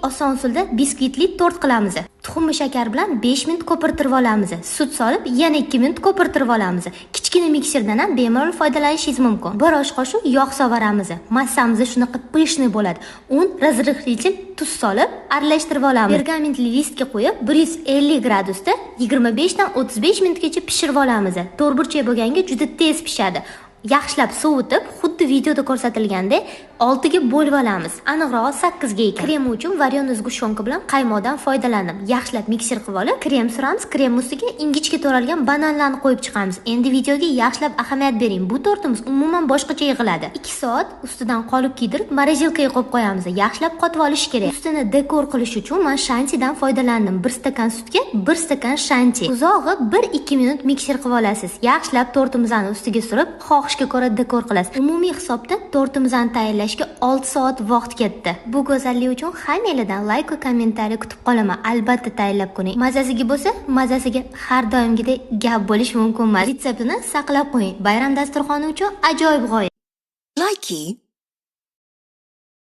Oson usulda biskvitli tort qilamiz. Tuxumni shakar bilan 5 minut ko'pirtirib olamiz. Sut solib, yana 2 minut ko'pirtirib olamiz. Kichkina mikserdan ham bemalol foydalanishingiz mumkin. 1 osh qoshiq yog' sovaramiz. Massamiz shunaqa пышный bo'ladi. Un, разрыхлитель, tuz solib aralashtirib olamiz. Pergamentli listga qo'yib, 150 gradusda 25 dan 35 minutgacha pishirib olamiz. To'rtburchak bo'lganga juda tez pishadi. Yaxshilab sovutib, xuddi videoda ko'rsatilgandek 6 ga bo'lib olamiz. Aniqrog'i 8 ga ekan. Krem uchun варёный сгущёнка bilan qaymoqdan foydalandim. Yaxshilab mikser qilib olib, krem suramiz. Krem ustiga ingichka to'ralgan bananlarni qo'yib chiqamiz. Endi videoga yaxshilab ahamiyat bering. Bu tortimiz umuman boshqacha yig'iladi. 2 soat ustidan qolip kiydirib, морозилка ga qo'yib qo'yamiz. Yaxshilab qotib olish kerak. Ustini dekor qilish uchun men shantidan foydalandim. 1 stakan sutga 1 stakan shanti. Uzog'i 1-2 minut mikser qilib olasiz. Yaxshilab tortimizni ustiga surib, xohishga ko'ra dekor qilasiz. Umumiy hisobda tortimizni tayyorlashga 6 soat vaqt ketdi. Bu go'zallik uchun hammanglardan like va kommentariy kutib qolaman. Albatta tayyorlab ko'ring. Mazasiga bo'lsa, mazasiga har doimgidek gap bo'lish mumkin emas. Retseptini saqlab qo'ying. Bayram dasturxoni uchun ajoyib g'oya. Likey.